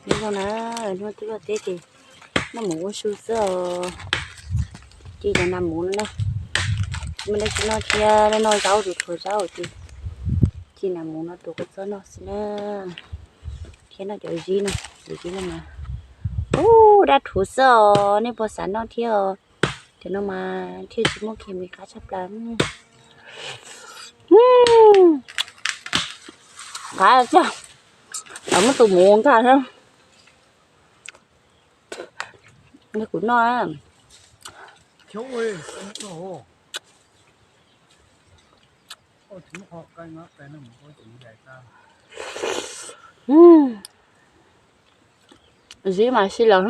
Nyob zoo na, hnub twb luaj teb ces noj mov ua su xwb os. Ci cov nas mus no na, tsis muaj dab tsi noj thiab, noj zaub, tus rhuav zaub ces ci nas mus no tus kua txob noj xwb na, thiab noj cov zib no, cov zib no mas ub dab rhuv xwb os, nej puas xav noj thiab os? Cov no mas thiaj tsis muaj khes mis qab tshaj plaws. Qab tiag, muab tus mus nkag thiab. Kuv noj. Zib mas si lawm.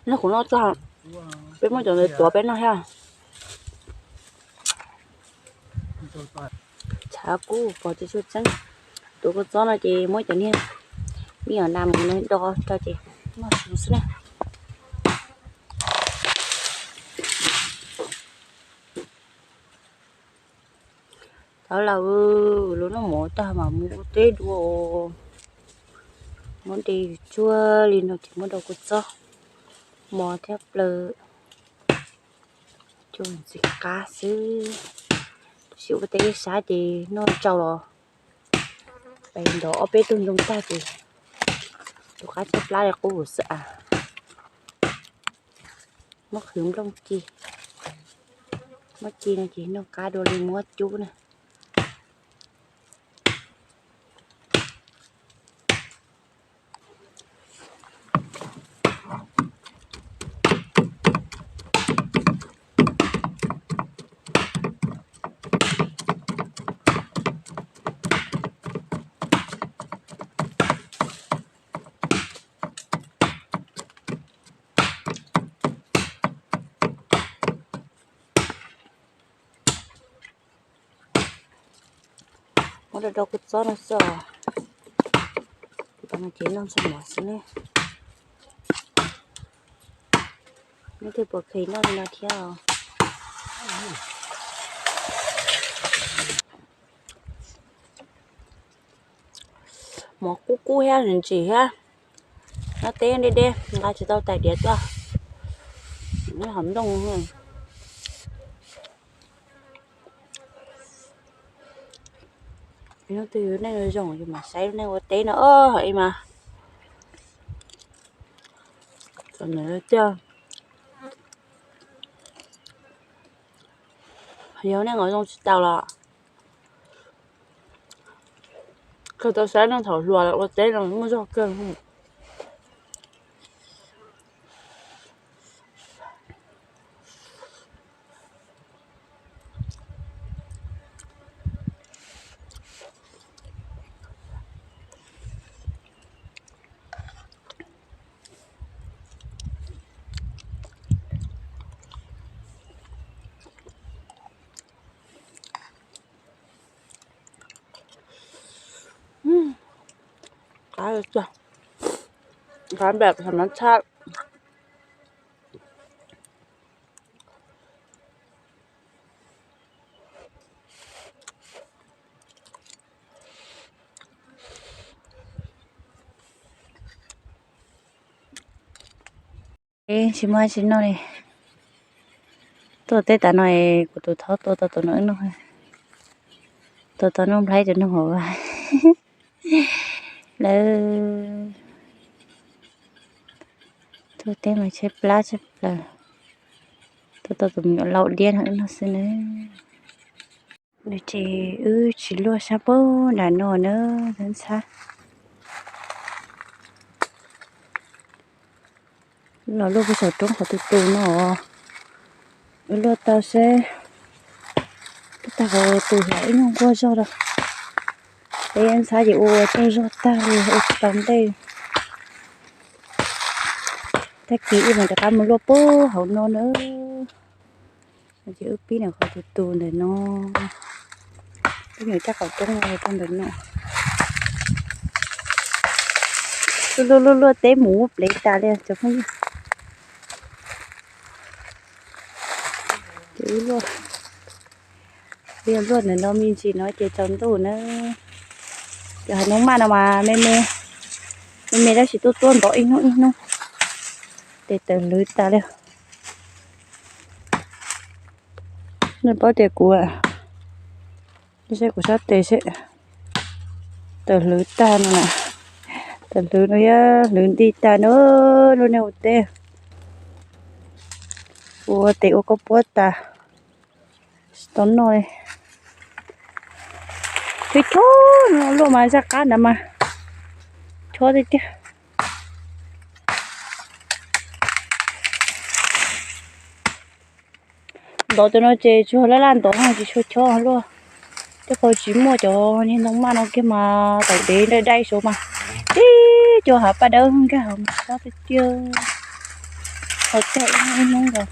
Noj kuv noj txog, peb muab cov ntawd tuav peb noj thiab. Tshav kub pom tsis tshua tseeb. Tus kua txob no ces muab cov niag me nyuam nas mus do rau ces noj su xwb na. Thaum lawm, lub noj mov tag mas mus ua teb dua. Muab de tsuag li no ces muab rau kua txob, mov thiab plaws, cua ntxim qab xwb. Tab sis ua teb ib sab ces noj tsau los pes nrov ob peb tug ntoo tag ces tus qab tshaj plab li qub xwb as. Muab qhwv nplooj ci, muab ci no ces noj qab dua li muab cub na. Muab rau rau kua txob no xwb os. Ces noj ntxhov mov xwb ne. Neb twb puas kheev noj li no thiab os? Mov kub kub thiab ntsim ntsim thiab. Nyob teb deb deb nqa tsis tau tais diav tuaj. Hom nplooj. Hnub twg yus neej zoo yus mam saib lub neej ua teb no os mas. Tiag, yog neej zoo tsis tau los kawg tau saib neej thaum hluas ua teb no muaj zog kawg. Qab, qab npam thaum no tshaj. Tsis muaj tsis noj li. Tuaj teb tas no kuv tus thov tua tau tus no wb noj. Tua tau noj nplhaib tus noj hauv lawm. Tuaj teb mas tshaib plab tshaj plaws. Tuaj tau tus me nyuam laus diab no wb noj xwb na. Nws ces wb tsis luaj sab pab nram no na, ntxhab. Los luaj puag saum roob qhov tus tus no, wb luaj tau seb puas tag qhov tus los wb nyuag nquag zog rau. Peb ntxhab ces ua tsaug zog tag li ua tsis tau ntej. Tag kis wb mam rov qab mus luaj puag hauv no na. Ces wb pib ntawm qhov tus tus ntawm no, wb nyuam caj qaum roob no rau ntawm no. Luaj luaj luaj teb mus ua plev tas li cov phooj ywg. Ces wb luaj, wb luaj ntawm no me ntsis no ces tsaus ntuj na. Ces hav noob maj no mas me me, Me me tab sis tuaj tuaj ntov ib hnub ib hnub ces tawm hlwv tas li. Nej paub tias kuv, saib kuv sab tes seb, tawm hlwv tag no na, tawm hlwv no yog hlwv nti tag no, lub niag ua teb ua tes ua koj puab tas, tsis tau noj li. Chob chob no luaj mas zaj qab ntawd mas chob tiag tiag. Ntov cov no ces tsuas laj laj ntov tsis tshua chob luaj. Tej qhov tsis muaj cov niag ntoo maj no kiag mas tau dev dai dai saud mas tib co hav paj dawb nkag hauv mas chob tiag tiag. Qhov tag ib hnub nkaus.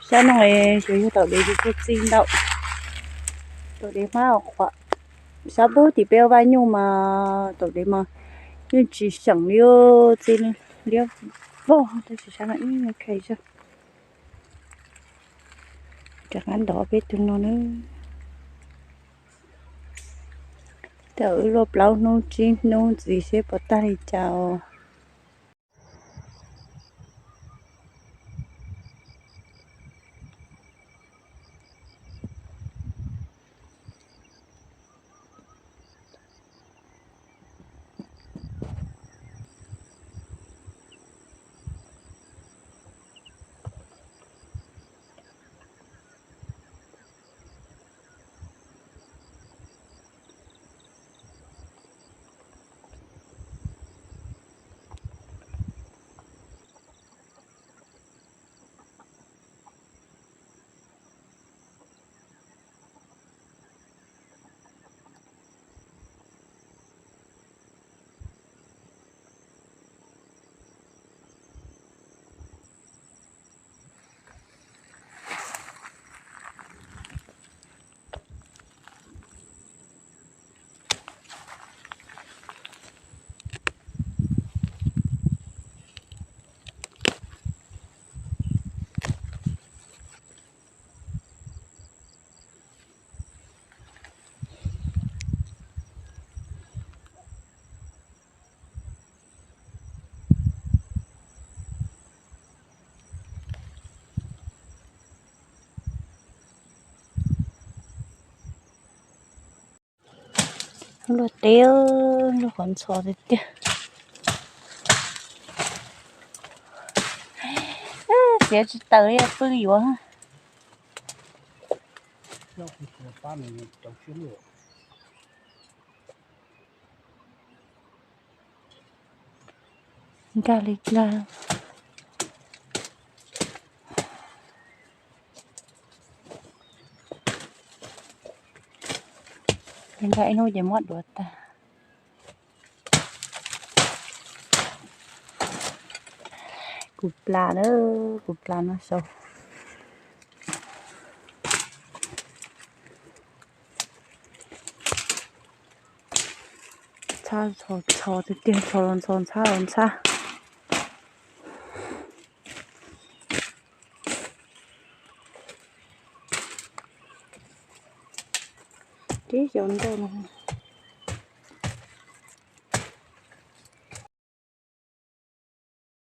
Sab no tsuas yog taum dev tsis txi ntau, taum dev hmab qhuav. Sab npub tim peb ua vaj nyuj mas taum dev mas yeej tsis seem li, txi liab vog tab sis sab no ib nyuag khe zog. Rov qab ntov peb tug no na. Tej zaum wb luaj plaub hnub tsib hnub ntxiv seb puas tag li cas os. Luaj teb, luaj qhov ntxhov tiag tiag. Txiav tsis tawm li, pw yuav. Nkag li nkag. Nkag ib hnub ces muab duav tag. Kuv plas na, kuv plas no sau. Ntxhab ntxhov tiag tiag, ntxhov los ntxhov, ntxhab los ntxhab. Tib xyaw ntau no.